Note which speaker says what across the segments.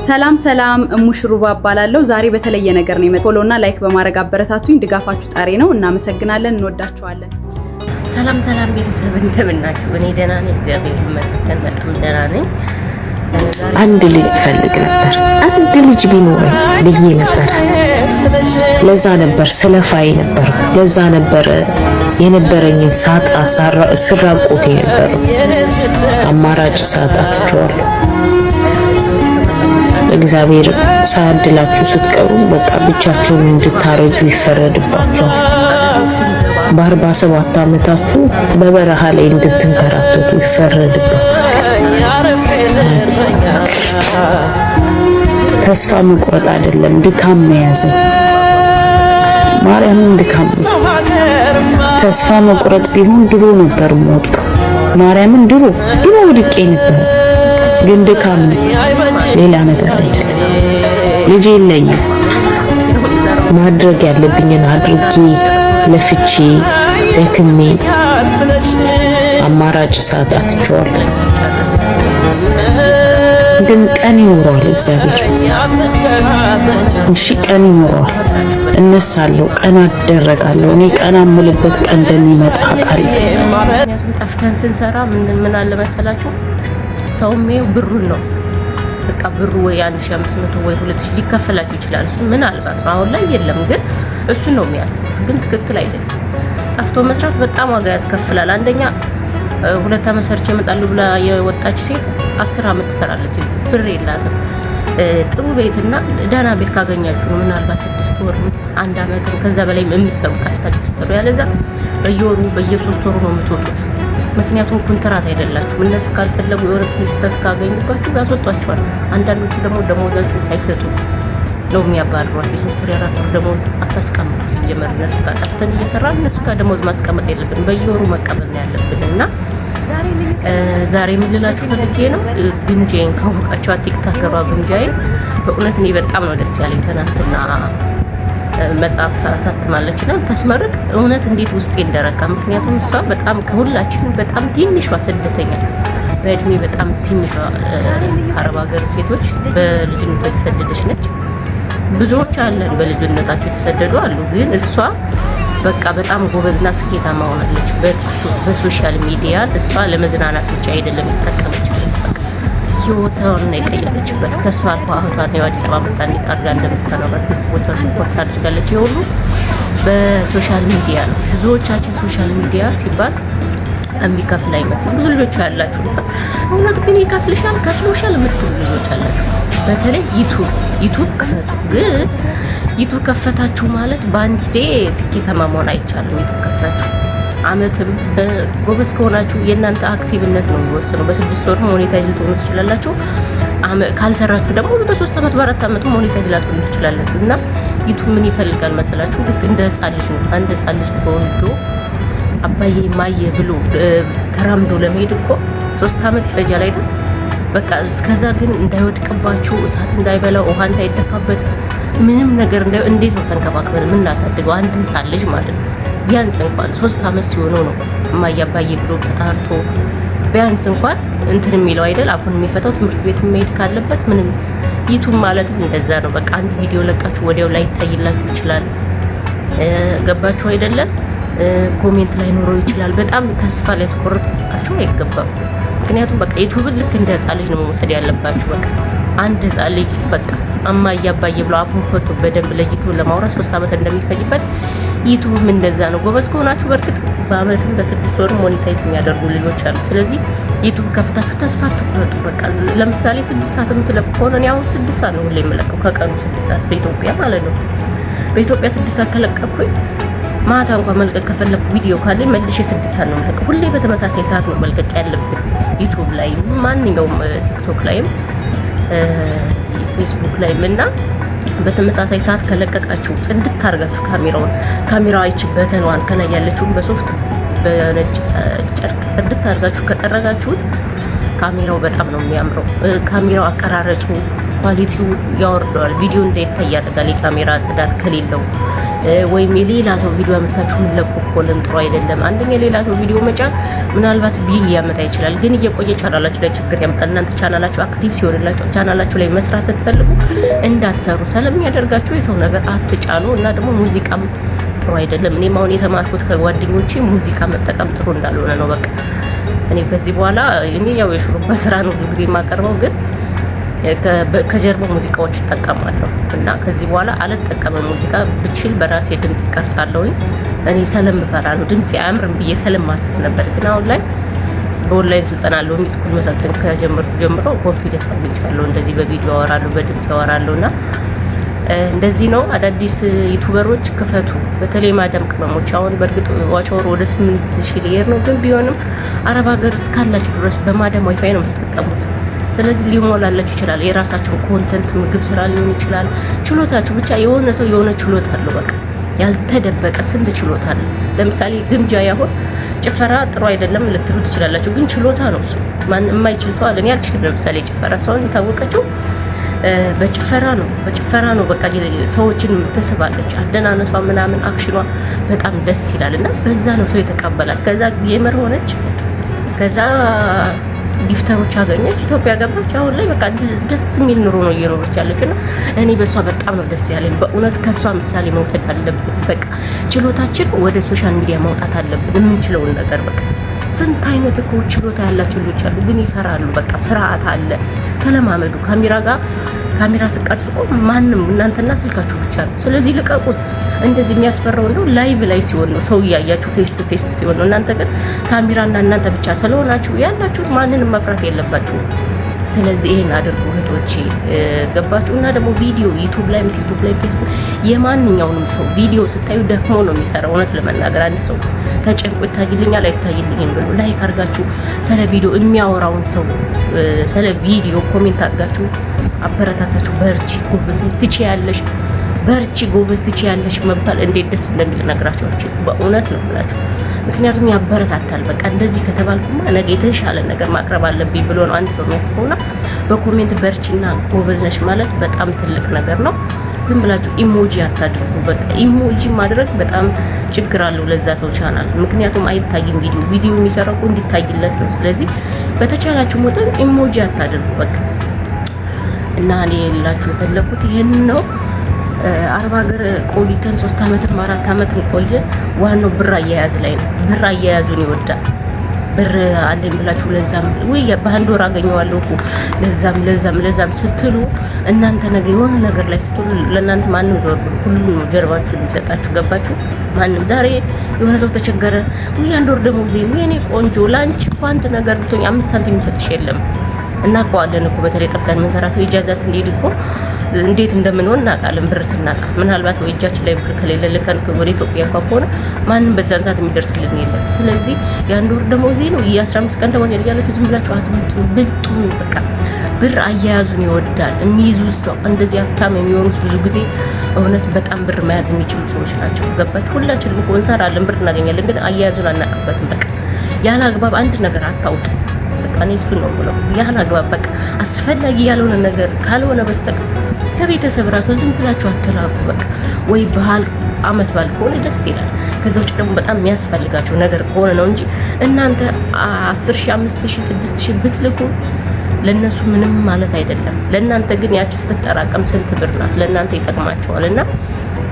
Speaker 1: ሰላም ሰላም፣ እሙሽሩባ እባላለሁ። ዛሬ በተለየ ነገር ነው የመጣሁት። Follow እና like በማድረግ አበረታቱኝ። ድጋፋችሁ ጠሬ ነው። እናመሰግናለን። እንወዳችኋለን።
Speaker 2: ሰላም ሰላም ቤተሰብ እንደምናችሁ? እኔ ደህና ነኝ፣ እግዚአብሔር ይመስገን፣ በጣም ደህና ነኝ።
Speaker 3: አንድ ልጅ እፈልግ ነበር። አንድ ልጅ ቢኖረኝ ብዬ ነበር። ለዛ ነበር ስለፋ ነበር። ለዛ ነበር የነበረኝን ሳጣ ስራቆት የነበረው። አማራጭ ሳጣ ትቼዋለሁ። እግዚአብሔር ሳያድላችሁ ስትቀሩ በቃ ብቻችሁን እንድታረጁ ይፈረድባችኋል። በ47 ዓመታችሁ በበረሃ ላይ እንድትንከራተቱ ይፈረድባችኋል። ተስፋ መቁረጥ አይደለም፣ ድካም መያዝ። ማርያምን ድካም ነው። ተስፋ መቁረጥ ቢሆን ድሮ ነበር የምወድቀው። ማርያምን ድሮ ድሮ ወድቄ ነበር፣ ግን ድካም ነው፣ ሌላ ነገር አይደለም። ልጅ የለኝም። ማድረግ ያለብኝን አድርጌ ለፍቼ ደክሜ አማራጭ ሳጣ ትቼዋለሁ። ግን ቀን ይኖረዋል እግዚአብሔር። እሺ ቀን ይኖረዋል። እነሳለሁ፣ ቀና አደረጋለሁ። እኔ ቀና የምልበት ቀን እንደሚመጣ አውቃለሁ።
Speaker 2: ምክንያቱም ጠፍተን ስንሰራ ምን አለ መሰላችሁ፣ ሰው የሚየው ብሩን ነው። በቃ ብሩ ወይ 1500 ወይ 2000 ሊከፈላችሁ ይችላል። እሱ ምናልባት ነው፣ አሁን ላይ የለም፣ ግን እሱ ነው የሚያስቡት። ግን ትክክል አይደለም። ጠፍቶ መስራት በጣም ዋጋ ያስከፍላል። አንደኛ 2 አመት ሰርቼ እመጣለሁ ብላ የወጣች ሴት 10 አመት ትሰራለች። እዚህ ብር የላትም። ጥሩ ቤትና ደህና ቤት ካገኛችሁ ነው ምናልባት 6 ወር፣ አንድ አመትም ከዛ በላይ የምትሰሩ ጠፍታችሁ ስትሰሩ፣ ያለዛ በየወሩ በየ3 ወሩ ነው የምትወጡት። ምክንያቱም ኮንትራት አይደላችሁም። እነሱ ካልፈለጉ የሆነ ትንሽ ስህተት ካገኙባችሁ ያስወጧቸዋል። አንዳንዶቹ ደግሞ ደሞዛችሁን ሳይሰጡ ነው የሚያባርሯቸው። የ3 ወር የ4 ወር ደሞዝ አታስቀምጡ። ሲጀመር እነሱ ጋር ጠፍተን እየሰራን እነሱ ጋር ደሞዝ ማስቀመጥ የለብን፣ በየወሩ መቀበል ነው ያለብን። እና ዛሬ የምልላችሁ ፈልጌ ነው፣ ግምጃዬን ካወቃችኋት ቲክታከሯ ግምጃዬ፣ በእውነት እኔ በጣም ነው ደስ ያለኝ። ትናንትና መጽሐፍ አሳትማለች እና ታስመርቅ እውነት እንዴት ውስጤ እንደረካ። ምክንያቱም እሷ በጣም ከሁላችንም በጣም ትንሿ ስደተኛ፣ በእድሜ በጣም ትንሿ፣ አረብ ሀገር ሴቶች በልጅነቷ የተሰደደች ነች። ብዙዎች አለን በልጅነታቸው የተሰደዱ አሉ። ግን እሷ በቃ በጣም ጎበዝና ስኬታማ ሆናለች። በቲክቶክ፣ በ social media እሷ ለመዝናናት ብቻ አይደለም የተጠቀመችበት፣ በቃ ህይወቷን ነው የቀየረችበት። ከእሷ አልፎ እህቷን አዲስ አበባ መጣ እንዴት አድርጋ እንደምታኖራት ቤተሰቦቿን support አድርጋለች። የሁሉ በ social media ነው። ብዙዎቻችን social media ሲባል የሚከፍል አይመስልም። ብዙ ልጆች ያላችሁ፣ እውነት ግን ይከፍልሻል፣ ከፍሎሻል የምትሉ ልጆች አላችሁ። በተለይ YouTube ክፈቱ። ግን YouTube ከፈታችሁ ማለት በአንዴ ስኬታማ መሆን አይቻልም። YouTube ከፍታችሁ አመትም ጎበዝ ከሆናችሁ የእናንተ active ነት ነው የሚወስነው። በ6 ወር monetize ልትሆኑ ትችላላችሁ። ካልሰራችሁ ደግሞ በ3 አመት፣ በ4 አመት monetize ላትሆኑ ትችላላችሁ። እና YouTube ምን ይፈልጋል መሰላችሁ? ልክ እንደ ህፃን ልጅ ነው። አንድ ህፃን ልጅ ተወልዶ አባዬ ማየ ብሎ ተራምዶ ለመሄድ እኮ 3 አመት ይፈጃል አይደል? በቃ እስከዛ ግን እንዳይወድቅባችሁ፣ እሳት እንዳይበላው፣ ውሃ እንዳይደፋበት፣ ምንም ነገር እንዳይ እንዴት ነው ተንከባክበን የምናሳድገው አንድ ህፃን ልጅ ማለት ነው። ቢያንስ እንኳን 3 አመት ሲሆነው ነው እማዬ አባዬ ብሎ ተጣርቶ ቢያንስ እንኳን እንትን የሚለው አይደል? አፉን የሚፈታው፣ ትምህርት ቤት መሄድ ካለበት ምንም። YouTube ማለትም እንደዛ ነው። በቃ አንድ ቪዲዮ ለቃችሁ ወዲያው ላይታይላችሁ ይችላል። ገባችሁ አይደለም? Comment ላይ ኖረው ይችላል። በጣም ተስፋ ሊያስቆርጥባችሁ አይገባም። ምክንያቱም በቃ YouTube ን ልክ እንደ ህፃን ልጅ ነው መውሰድ ያለባችሁ። በቃ አንድ ህፃን ልጅ በቃ እማዬ አባዬ ብሎ አፉን ፈቶ በደንብ ለይቶ ለማውራት 3 አመት እንደሚፈጅበት YouTube ም እንደዛ ነው። ጎበዝ ከሆናችሁ በእርግጥ በአመትም በ6 ወር monetize የሚያደርጉ ልጆች አሉ። ስለዚህ YouTube ከፍታችሁ ተስፋ አትቁረጡ። በቃ ለምሳሌ 6 ሰዓት የምትለቁ ከሆነ፣ እኔ አሁን 6 ሰዓት ነው ሁሌ የምለቀው፣ ከቀኑ 6 ሰዓት በኢትዮጵያ ማለት ነው። በኢትዮጵያ 6 ሰዓት ከለቀኩኝ ማታ እንኳን መልቀቅ ከፈለኩ ቪዲዮ ካለኝ መልሼ 6 ሰዓት ነው መልቀቅ። ሁሌ በተመሳሳይ ሰዓት ነው መልቀቅ ያለብን YouTube ላይ፣ ማንኛውም ቲክቶክ ላይም ፌስቡክ ላይም። እና በተመሳሳይ ሰዓት ከለቀቃችሁ ጽድት አድርጋችሁ ካሜራውን፣ ካሜራዋ ይቺ button ዋን ከላይ ያለችውን በሶፍት በነጭ ጨርቅ ጽድት አድርጋችሁ ከጠረጋችሁት ካሜራው በጣም ነው የሚያምረው። ካሜራው አቀራረጹ፣ Quality ው ያወርደዋል። ቪዲዮ እንዳይታይ ያደርጋል። የካሜራ ጽዳት ከሌለው ወይም የሌላ ሰው ቪዲዮ አምጥታችሁ የምትለቁ ከሆነም ጥሩ አይደለም። አንደኛ የሌላ ሰው ቪዲዮ መጫን ምናልባት view ሊያመጣ ይችላል፣ ግን እየቆየ ቻናላችሁ ላይ ችግር ያመጣል። እናንተ ቻናላችሁ active ሲሆንላችሁ ቻናላችሁ ላይ መስራት ስትፈልጉ እንዳትሰሩ ስለሚያደርጋችሁ የሰው ነገር አትጫኑ። እና ደግሞ ሙዚቃም ጥሩ አይደለም። እኔም አሁን የተማርኩት ከጓደኞቼ ሙዚቃ መጠቀም ጥሩ እንዳልሆነ ነው። በቃ እኔ ከዚህ በኋላ እኔ ያው የሹሩባ ስራ ነው ብዙ ጊዜ የማቀርበው፣ ግን ከጀርባ ሙዚቃዎች እጠቀማለሁ እና ከዚህ በኋላ አልጠቀምም ሙዚቃ። ብችል በራሴ ድምጽ ቀርጻለሁኝ። እኔ ስለምፈራ ነው፣ ድምጽ አያምርም ብዬ ስለማስብ ነበር። ግን አሁን ላይ በኦንላይን ስልጠና ሎሚ ስኩል መሰልጠን ከጀመርኩ ጀምሮ confidence አግኝቻለሁ። እንደዚህ በቪዲዮ አወራለሁ፣ በድምጽ አወራለሁ እና እንደዚህ ነው። አዳዲስ YouTuber ኦች ክፈቱ፣ በተለይ ማዳም ቅመሞች። አሁን በእርግጥ watch hour ወደ 8000 ሊሄድ ነው፣ ግን ቢሆንም አረብ ሀገር እስካላችሁ ድረስ በማዳም ዋይፋይ ነው የምትጠቀሙት። ስለዚህ ሊሞላላችሁ ይችላል። የራሳችሁን content ምግብ ስራ ሊሆን ይችላል። ችሎታችሁ ብቻ፣ የሆነ ሰው የሆነ ችሎታ አለው። በቃ ያልተደበቀ ስንት ችሎታ አለ። ለምሳሌ ግምጃ ያሁን ጭፈራ ጥሩ አይደለም ልትሉ ትችላላችሁ፣ ግን ችሎታ ነው እሱ። ማን የማይችል ሰው አለ? እኔ አልችልም። ለምሳሌ ጭፈራ ሰውን የታወቀችው በጭፈራ ነው፣ በጭፈራ ነው። በቃ ሰዎችን ትስባለች። አደናነሷ ምናምን action ኗ በጣም ደስ ይላል እና በዛ ነው ሰው የተቀበላት። ከዛ gamer ሆነች። ከዛ gifter ኦች አገኘች፣ ኢትዮጵያ ገባች። አሁን ላይ በቃ ደስ የሚል ኑሮ ነው እየኖረች ያለች እና እኔ በእሷ በጣም ነው ደስ ያለኝ። በእውነት ከእሷ ምሳሌ መውሰድ አለብን። በቃ ችሎታችን ወደ social media ማውጣት አለብን፣ የምንችለውን ነገር። በቃ ስንት አይነት እኮ ችሎታ ያላቸው ልጆች አሉ፣ ግን ይፈራሉ። በቃ ፍርሃት አለ። ተለማመዱ። ካሜራ ጋር ካሜራ ስቀርጹ እኮ ማንም እናንተና ስልካችሁ ብቻ ነው። ስለዚህ ልቀቁት። እንደዚህ የሚያስፈራው እንደው live ላይ ሲሆን ነው፣ ሰው እያያችሁ face to face ሲሆን ነው። እናንተ ግን ካሜራና እናንተ ብቻ ስለሆናችሁ ያላችሁት ማንንም መፍራት የለባችሁም። ስለዚህ ይሄን አድርጉ እህቶቼ፣ ገባችሁ? እና ደግሞ ቪዲዮ ዩቲዩብ ላይ፣ ቲክቶክ ላይ፣ ፌስቡክ የማንኛውንም ሰው ቪዲዮ ስታዩ ደክሞ ነው የሚሰራው። እውነት ለመናገር አንድ ሰው ተጨንቆ ይታይልኛል አይታይልኝም ብሎ like አድርጋችሁ ስለ ቪዲዮ የሚያወራውን ሰው ስለ ቪዲዮ comment አድርጋችሁ አበረታታችሁ፣ በርቺ ጎበዝ ትችያለሽ፣ በርቺ ጎበዝ ትችያለሽ መባል እንዴት ደስ እንደሚል ነግራችሁ አልችልም። በእውነት ነው የምላችሁ። ምክንያቱም ያበረታታል። በቃ እንደዚህ ከተባልኩማ ነገ የተሻለ ነገር ማቅረብ አለብኝ ብሎ ነው አንድ ሰው የሚያስበውና በ comment በርቺና ጎበዝ ነሽ ማለት በጣም ትልቅ ነገር ነው። ዝም ብላችሁ emoji አታድርጉ። በቃ emoji ማድረግ በጣም ችግር አለው ለዛ ሰው ቻናል። ምክንያቱም አይታይም። ቪዲዮ ቪዲዮ የሚሰራው እኮ እንዲታይለት ነው። ስለዚህ በተቻላችሁ መጠን emoji አታድርጉ። በቃ እና እኔ ልላችሁ የፈለኩት ይሄን ነው። አረብ ሀገር ቆይተን 3 አመትም 4 አመትም ቆየን፣ ዋናው ብር አያያዝ ላይ ነው። ብር አያያዙን ይወዳል። ብር አለኝ ብላችሁ ለዛም ውይ በአንድ ወር አገኘዋለሁ እኮ ለዛም ለዛም ለዛም ስትሉ እናንተ ነገ የሆነ ነገር ላይ ስትሉ ለእናንተ ማንም ዞር ብሎ ሁሉም ነው ጀርባችሁን የሚሰጣችሁ። ገባችሁ? ማንም ዛሬ የሆነ ሰው ተቸገረ፣ ውይ አንድ ወር ደሞዜ፣ የኔ ቆንጆ ለአንቺ እኮ አንድ ነገር ብትሆኝ 5 ሳንቲም የሚሰጥሽ የለም። እናውቀዋለን እኮ፣ በተለይ ጠፍተን የምንሰራ ሰው ኢጃዛ ስንሄድ እኮ እንዴት እንደምንሆን እናውቃለን። ብር ስናጣ ምናልባት ወይ እጃችን ላይ ብር ከሌለ ልከን ወደ ኢትዮጵያ እንኳን ከሆነ ማንም በዛን ሰዓት የሚደርስልን የለም። ስለዚህ የአንድ ወር ደሞዜ ነው፣ የ15 ቀን ደሞዜ ነው እያላችሁ ዝም ብላችሁ አትበትኑ፣ ብልጡን። በቃ ብር አያያዙን ይወዳል የሚይዙት ሰው። እንደዚህ ሀብታም የሚሆኑት ብዙ ጊዜ እውነት በጣም ብር መያዝ የሚችሉ ሰዎች ናቸው። ገባችሁ? ሁላችንም እኮ እንሰራለን፣ ብር እናገኛለን፣ ግን አያያዙን አናውቅበትም። በቃ ያለ አግባብ አንድ ነገር አታውጡ። በቃ እኔ እሱን ነው የምለው። ያለ አግባብ በቃ አስፈላጊ ያልሆነ ነገር ካልሆነ በስተቀር ለቤተሰብ ራሱ ዝም ብላችሁ አትላኩ። በቃ ወይ ባህል አመት በዓል ከሆነ ደስ ይላል። ከዛ ውጭ ደግሞ በጣም የሚያስፈልጋችሁ ነገር ከሆነ ነው እንጂ እናንተ 10,000፣ 5,000፣ 6,000 ብትልኩ ለእነሱ ምንም ማለት አይደለም። ለእናንተ ግን ያቺ ስትጠራቀም ስንት ብር ናት፣ ለእናንተ ይጠቅማቸዋል። እና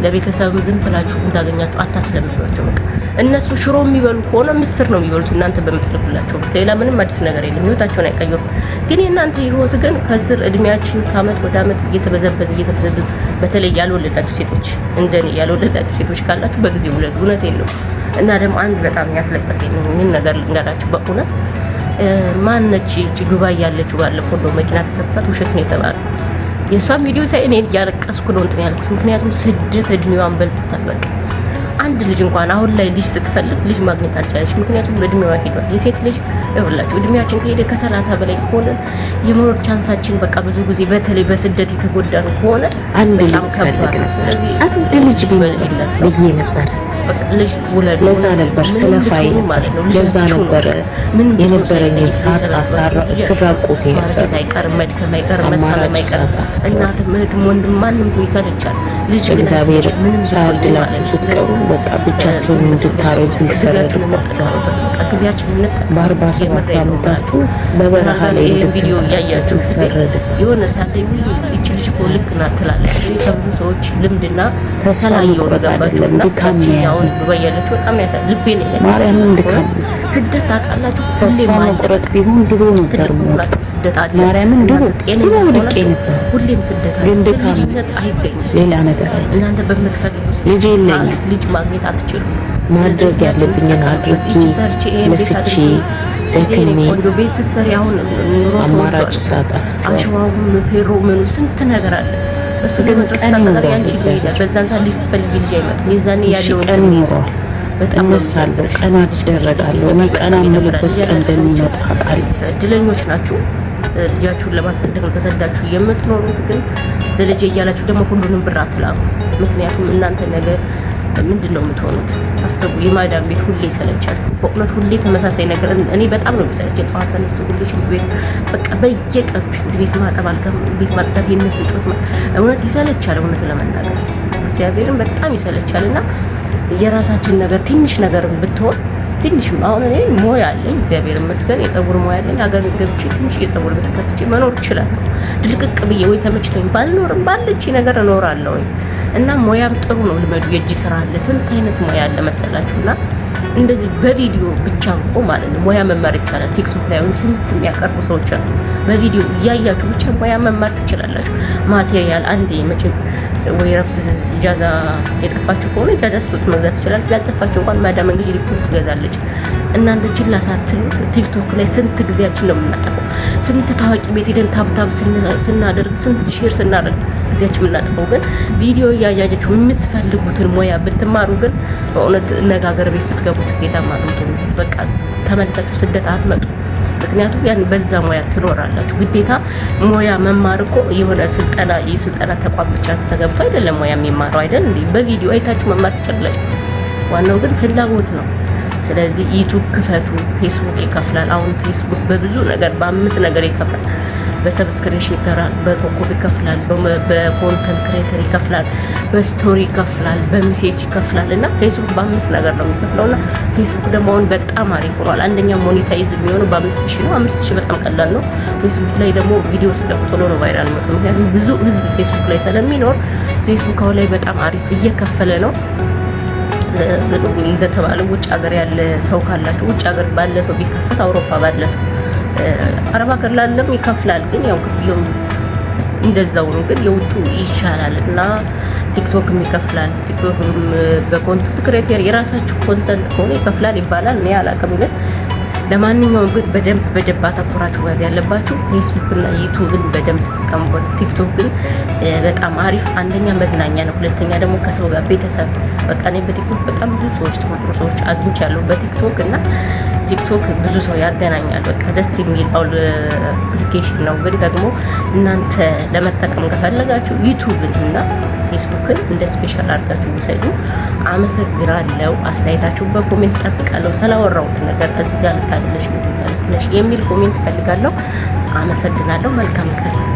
Speaker 2: ለቤተሰብም ዝም ብላችሁ እንዳገኛችሁ አታስለምዷቸው። በቃ እነሱ ሽሮ የሚበሉ ከሆነ ምስር ነው የሚበሉት እናንተ በምትልኩላቸው። ሌላ ምንም አዲስ ነገር የለም። ህይወታቸውን አይቀይሩም። ግን የእናንተ ህይወት ግን ከስር እድሜያችን ከአመት ወደ አመት እየተበዘበዘ እየተበዘበዘ፣ በተለይ ያልወለዳችሁ ሴቶች፣ እንደኔ ያልወለዳችሁ ሴቶች ካላችሁ በጊዜ ውለዱ። እውነቴን ነው። እና ደግሞ አንድ በጣም ያስለቀሰኝ ምን ነገር ልንገራችሁ በእውነት። ማነች ዱባይ ያለችው ባለፈው እንደው መኪና ተሰጥቷት ውሸት ነው የተባለው። የእሷን ቪዲዮ ሳይ እኔ እያለቀስኩ ነው እንትን ያልኩት። ምክንያቱም ስደት እድሜዋን በልቶታል። በቃ አንድ ልጅ እንኳን አሁን ላይ ልጅ ስትፈልግ ልጅ ማግኘት አልቻለች። ምክንያቱም እድሜዋ ሄዷል። የሴት ልጅ ይኸውላችሁ እድሜያችን ከሄደ ከ30 በላይ ከሆነ የመኖር chance ኣችን በቃ ብዙ ጊዜ በተለይ በስደት የተጎዳን ከሆነ
Speaker 3: አንድ
Speaker 2: በጣም
Speaker 3: ልጅ
Speaker 2: ከባድ
Speaker 3: ፈልግ
Speaker 2: ነው።
Speaker 3: ነበር።
Speaker 2: ስለዚህ
Speaker 3: አንድ ልጅ ቢኖር
Speaker 2: በልጅነት ነው
Speaker 3: ብዬ ነበር።
Speaker 2: በቃ ልጅ ውለዱ።
Speaker 3: ለዛ ነበር
Speaker 2: ምንም
Speaker 3: ስለፋይ
Speaker 2: ብትሆኑ
Speaker 3: ነበር።
Speaker 2: ማለት ነው
Speaker 3: ለዛ
Speaker 2: ልጃችሁ ነው።
Speaker 3: ነበር
Speaker 2: ምን ብትሆኑ
Speaker 3: የነበረኝን
Speaker 2: ሳይሰለች
Speaker 3: ሳጣ
Speaker 2: ሰበስባችሁ
Speaker 3: ስራቆት
Speaker 2: ማርጀት
Speaker 3: ነበር።
Speaker 2: አይቀርም፣ መድከም አይቀርም፣ መታመም
Speaker 3: አማራጭ
Speaker 2: አይቀርም።
Speaker 3: ሳጣ
Speaker 2: እናትም እህትም ወንድም ማንም ሰው ይሰለቻል። ልጅ ግን
Speaker 3: እግዚአብሔር
Speaker 2: አይሰለችም። ምንም ብትሆኑ
Speaker 3: ሳያድላችሁ
Speaker 2: ማለት ነው።
Speaker 3: ስትቀሩ በቃ ብቻችሁን እንድታረጁ
Speaker 2: ጊዜያችንን
Speaker 3: ይፈረድባችኋል።
Speaker 2: እንጠቀምበት። በቃ ጊዜያችንን እንጠቀምበት።
Speaker 3: በ47
Speaker 2: የምሬን ነው።
Speaker 3: ዓመታችሁ በበረሃ ላይ
Speaker 2: ይህን ቪዲዮ
Speaker 3: እንድትንከራተቱ
Speaker 2: እያያችሁ ጊዜ
Speaker 3: ይፈረድባችኋል።
Speaker 2: የሆነ ሰዓት ላይ ውይ ይቺ ልጅ እኮ ልክ ናት ትላለች። እኔ ከብዙ ሰዎች ልምድና
Speaker 3: ተስፋ
Speaker 2: ስላየሁ ነው
Speaker 3: መቁረጥ
Speaker 2: ገባችሁ።
Speaker 3: አይደለም፣
Speaker 2: እና
Speaker 3: ድካም ነው
Speaker 2: ያቺኛውን
Speaker 3: የያዘን።
Speaker 2: ዱባይ ያለችው በጣም ያሳ ልቤን የነካችው
Speaker 3: ማርያምን ድካም ነው።
Speaker 2: ስደት ታውቃላችሁ፣
Speaker 3: ተስፋ
Speaker 2: ሁሌም አለ።
Speaker 3: መቁረጥ ቢሆን ድሮ ነበር
Speaker 2: ትልቅ ሰው
Speaker 3: የምወድቀው።
Speaker 2: ሆናችሁ ስደት አለ።
Speaker 3: ማርያምን ድሮ
Speaker 2: እናንተ ጤነኛ
Speaker 3: ድሮ ወድቄ
Speaker 2: ሆናችሁ
Speaker 3: ነበር።
Speaker 2: ሁሌም ስደት አለ።
Speaker 3: ግን ድካም ነው።
Speaker 2: ልጅነት አይገኝም።
Speaker 3: ሌላ ነገር አይደለም።
Speaker 2: እናንተ በምትፈልጉት
Speaker 3: ልጅ የለኝም።
Speaker 2: ሰዓት ልጅ ማግኘት አትችሉም።
Speaker 3: ማድረግ ያለብኝን አድርጌ
Speaker 2: ይቺ ሰርቼ ይሄን ቤት
Speaker 3: ለፍቼ
Speaker 2: አድርጌ
Speaker 3: ደክሜ
Speaker 2: ቆንጆ ቤት ስትሰሪ አሁን ኑሮ
Speaker 3: አማራጭ
Speaker 2: ተወዷል።
Speaker 3: ሳጣ ትቼዋለሁ።
Speaker 2: አሸዋው ፌሮ ምኑ ስንት ነገር አለ። እሱ
Speaker 3: ግን
Speaker 2: ለመስራት
Speaker 3: ቀን
Speaker 2: ስታጣጣሪ
Speaker 3: ይኖረዋል
Speaker 2: ያንቺ
Speaker 3: እግዚአብሔር።
Speaker 2: ይሄዳል። በዛን ሰዓት ልጅ ስትፈልጊ ልጅ አይመጣም። የዛኔ
Speaker 3: እሺ
Speaker 2: ያለውን
Speaker 3: ቀን
Speaker 2: ስሜት
Speaker 3: ይኖረዋል።
Speaker 2: በጣም ነው
Speaker 3: እነሳለሁ፣
Speaker 2: የሚደብርሽ።
Speaker 3: ቀና እደረጋለሁ። እኔ ቀና የምልበት ቀን እንደሚመጣ አውቃለሁ።
Speaker 2: እድለኞች ናችሁ። ልጃችሁን ለማሳደግ ነው ተሰዳችሁ የምትኖሩት። ግን ለልጄ እያላችሁ ደግሞ ሁሉንም ብር አትላኩ። ምክንያቱም እናንተ ነገ ምንድን ነው የምትሆኑት? አስቡ። የማዳም ቤት ሁሌ ይሰለቻል። በእውነት ሁሌ ተመሳሳይ ነገር እኔ በጣም ነው የሚሰለቸኝ። ጠዋት ተነስቶ ሁሌ ሽንት ቤት፣ በቃ በየቀኑ ሽንት ቤት ማጠብ፣ አልጋ ቤት ማጽዳት፣ የእነሱ ጮት እውነት ይሰለቻል። እውነት ለመናገር እግዚአብሔርን በጣም ይሰለቻል። እና የራሳችን ነገር ትንሽ ነገር ብትሆን ትንሽም አሁን እኔ ሙያ አለኝ እግዚአብሔር ይመስገን፣ የጸጉር ሙያ አለኝ። ሀገር ቤት ገብቼ ትንሽ የጸጉር ቤት ከፍቼ መኖር እችላለሁ። ድልቅቅ ብዬ ወይ ተመችቶኝ ባልኖርም ባለች ነገር እኖራለሁ። እና ሙያም ጥሩ ነው፣ ልመዱ። የእጅ ስራ አለ፣ ስንት አይነት ሙያ አለ መሰላችሁ። እና እንደዚህ በቪዲዮ ብቻ እኮ ማለት ነው ሙያ መማር ይቻላል። ቲክቶክ ላይ አሁን ስንት የሚያቀርቡ ሰዎች አሉ። በቪዲዮ እያያችሁ ብቻ ሙያ መማር ትችላላችሁ። Material አንዴ መቼም ወይ ረፍት ኢጃዛ የጠፋችሁ ከሆነ ኢጃዛ ስትወጡ መግዛት ይችላል። ያልጠፋችሁ እንኳን ማዳም እንግዲህ ሊፕቶፕ ትገዛለች። እናንተ ችላ ሳትሉ ቲክቶክ ላይ ስንት ጊዜያችን ነው የምናጠፈው? ስንት ታዋቂ ቤት ሄደን tap tap ስናደርግ፣ ስንት share ስናደርግ ጊዜያችን የምናጠፈው። ግን ቪዲዮ እያያችሁ የምትፈልጉትን ሙያ ብትማሩ ግን በእውነት ነገ ሀገር ቤት ስትገቡ ስኬታማ ነው የምትሆኑት። በቃ ተመልሳችሁ ስደት አትመጡ። ምክንያቱም ያን በዛ ሙያ ትኖራላችሁ። ግዴታ ሙያ መማር እኮ የሆነ ስልጠና የስልጠና ተቋም ብቻ ተገብቶ አይደለም ሙያ የሚማረው አይደል እንዴ? በቪዲዮ አይታችሁ መማር ትችላላችሁ። ዋናው ግን ፍላጎት ነው። ስለዚህ ዩቱብ ክፈቱ። ፌስቡክ ይከፍላል። አሁን ፌስቡክ በብዙ ነገር በአምስት ነገር ይከፍላል። በ subscription ይከፍላል፣ በኮከብ ይከፍላል፣ በ content creator ይከፍላል፣ በ story ይከፍላል፣ በ message ይከፍላል። እና ፌስቡክ በአምስት ነገር ነው የሚከፍለው። እና ፌስቡክ ደግሞ አሁን በጣም አሪፍ ሆኗል። አንደኛ monetize የሚሆነው በ5,000 ነው። 5,000 በጣም ቀላል ነው። ፌስቡክ ላይ ደግሞ ቪዲዮ ስትለቁ ቶሎ ነው viral የሚወጣው። ምክንያቱም ብዙ ህዝብ ፌስቡክ ላይ ስለሚኖር ፌስቡክ አሁን ላይ በጣም አሪፍ እየከፈለ ነው። እንደተባለው ውጭ ሀገር ያለ ሰው ካላችሁ ውጭ ሀገር ባለ ሰው ቢከፈት አውሮፓ ባለ ሰው አረብ ሀገር ላለም ይከፍላል። ግን ያው ክፍያው እንደዛው ነው። ግን የውጩ ይሻላል እና ቲክቶክም ይከፍላል። ቲክቶክም በ content creator የራሳችሁ content ከሆነ ይከፍላል ይባላል። እኔ አላውቅም። ግን ለማንኛውም ግን በደንብ በደንብ አተኩራችሁ መያዝ ያለባችሁ ፌስቡክ እና ዩቱብን በደንብ ተጠቀሙበት። ቲክቶክ ግን በጣም አሪፍ አንደኛ መዝናኛ ነው፣ ሁለተኛ ደግሞ ከሰው ጋር ቤተሰብ በቃ እኔ በቲክቶክ በጣም ብዙ ሰዎች ጥሩ ጥሩ ሰዎች አግኝቻለሁ በቲክቶክ። እና ቲክቶክ ብዙ ሰው ያገናኛል። በቃ ደስ የሚል application ነው። ግን ደግሞ እናንተ ለመጠቀም ከፈለጋችሁ ዩቱብን እና ፌስቡክን እንደ special አድርጋችሁ ውሰዱ። አመሰግናለሁ። አስተያየታችሁን በ comment ጠብቃለሁ። ስላወራሁት ነገር እዚህ ጋር ልክ አይደለሽም፣ እዚህ ጋር ልክ ነሽ የሚል comment እፈልጋለሁ። አመሰግናለሁ። መልካም ቀን።